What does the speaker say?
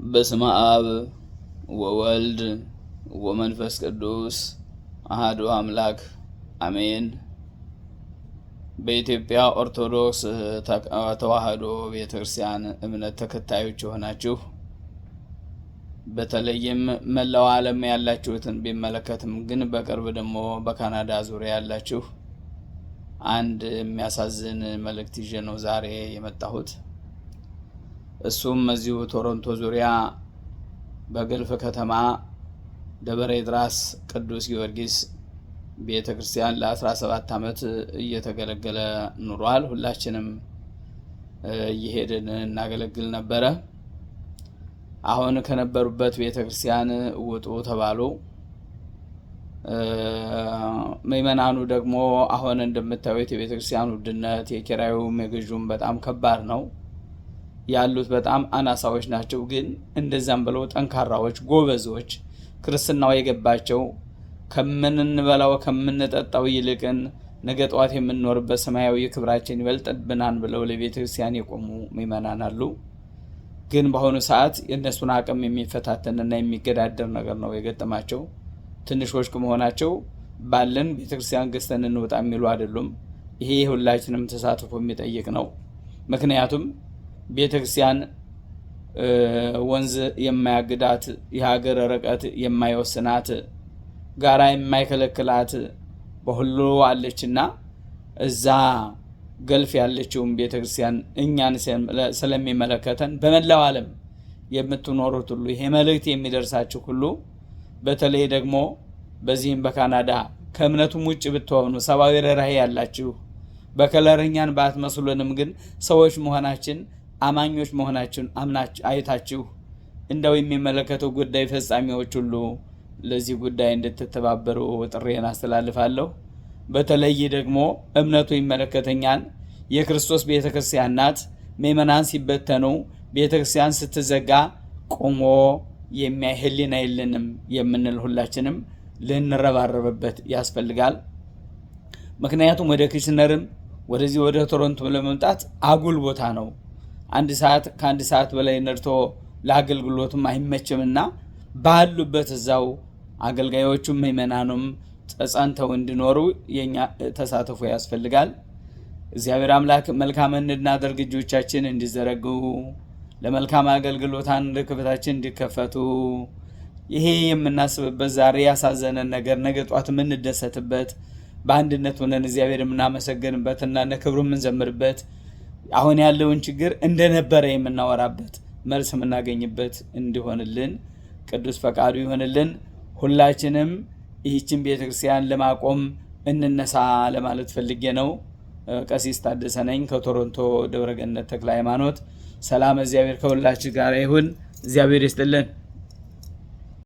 በስመ አብ ወወልድ ወመንፈስ ቅዱስ አሐዱ አምላክ አሜን። በኢትዮጵያ ኦርቶዶክስ ተዋሕዶ ቤተ ክርስቲያን እምነት ተከታዮች የሆናችሁ፣ በተለይም መላው ዓለም ያላችሁትን ቢመለከትም ግን በቅርብ ደግሞ በካናዳ ዙሪያ ያላችሁ፣ አንድ የሚያሳዝን መልእክት ይዤ ነው ዛሬ የመጣሁት። እሱም እዚሁ ቶሮንቶ ዙሪያ በግልፍ ከተማ ደብረ ኤድራስ ቅዱስ ጊዮርጊስ ቤተ ክርስቲያን ለ17 ዓመት እየተገለገለ ኑሯል። ሁላችንም እየሄድን እናገለግል ነበረ። አሁን ከነበሩበት ቤተ ክርስቲያን ውጡ ተባሉ። ምእመናኑ ደግሞ አሁን እንደምታዩት የቤተ ክርስቲያን ውድነት፣ የኪራዩም የግዡም በጣም ከባድ ነው። ያሉት በጣም አናሳዎች ናቸው። ግን እንደዛም ብለው ጠንካራዎች፣ ጎበዞች፣ ክርስትናው የገባቸው፣ ከምንበላው ከምንጠጣው ይልቅን ነገ ጠዋት የምንኖርበት ሰማያዊ ክብራችን ይበልጥብናል ብለው ለቤተ ክርስቲያን የቆሙ ምእመናን አሉ። ግን በአሁኑ ሰዓት የእነሱን አቅም የሚፈታተንና የሚገዳደር ነገር ነው የገጠማቸው። ትንሾች ከመሆናቸው ባለን ቤተክርስቲያን ገዝተን እንውጣ የሚሉ አይደሉም። ይሄ ሁላችንም ተሳትፎ የሚጠይቅ ነው። ምክንያቱም ቤተክርስቲያን ወንዝ የማያግዳት፣ የሀገር ርቀት የማይወስናት፣ ጋራ የማይከለክላት በሁሉ አለችና እዛ ገልፍ ያለችውን ቤተክርስቲያን እኛን ስለሚመለከተን፣ በመላው ዓለም የምትኖሩት ሁሉ፣ ይሄ መልእክት የሚደርሳችሁ ሁሉ፣ በተለይ ደግሞ በዚህም በካናዳ ከእምነቱም ውጭ ብትሆኑ ሰብአዊ ርኅራኄ ያላችሁ፣ በ color እኛን ባትመስሉንም ግን ሰዎች መሆናችን፣ አማኞች መሆናችን አምናችሁ አይታችሁ እንደው የሚመለከተው ጉዳይ ፈጻሚዎች ሁሉ ለዚህ ጉዳይ እንድትተባበሩ ጥሪዬን አስተላልፋለሁ። በተለይ ደግሞ እምነቱ ይመለከተኛል፣ የክርስቶስ ቤተ ክርስቲያን ናት። ምእመናን ሲበተኑ፣ ቤተ ክርስቲያን ስትዘጋ ቆሞ የሚያይ ሕሊና የለንም የምንል ሁላችንም ልንረባረብበት ያስፈልጋል። ምክንያቱም ወደ ኪችነርም ወደዚህ ወደ ቶሮንቶ ለመምጣት አጉል ቦታ ነው። አንድ ሰዓት፣ ከአንድ ሰዓት በላይ ነድቶ ለአገልግሎትም አይመችምና ባሉበት እዛው አገልጋዮቹም ምእመናኑም ጸንተው እንዲኖሩ የኛ ተሳትፎ ያስፈልጋል። እግዚአብሔር አምላክ መልካም እንድናደርግ እጆቻችን እንዲዘረጉ፣ ለመልካም አገልግሎት አንድ ክፍታችን እንዲከፈቱ፣ ይሄ የምናስብበት ዛሬ ያሳዘነን ነገር ነገ ጧት የምንደሰትበት፣ በአንድነት ሆነን እግዚአብሔር የምናመሰግንበት እና ክብሩ የምንዘምርበት፣ አሁን ያለውን ችግር እንደነበረ የምናወራበት፣ መልስ የምናገኝበት እንዲሆንልን ቅዱስ ፈቃዱ ይሆንልን። ሁላችንም ይህችን ቤተክርስቲያን ለማቆም እንነሳ ለማለት ፈልጌ ነው። ቀሲስ ታደሰ ነኝ ከቶሮንቶ ደብረገነት ተክለ ሃይማኖት። ሰላም እግዚአብሔር ከሁላችን ጋር ይሁን። እግዚአብሔር ይስጥልን።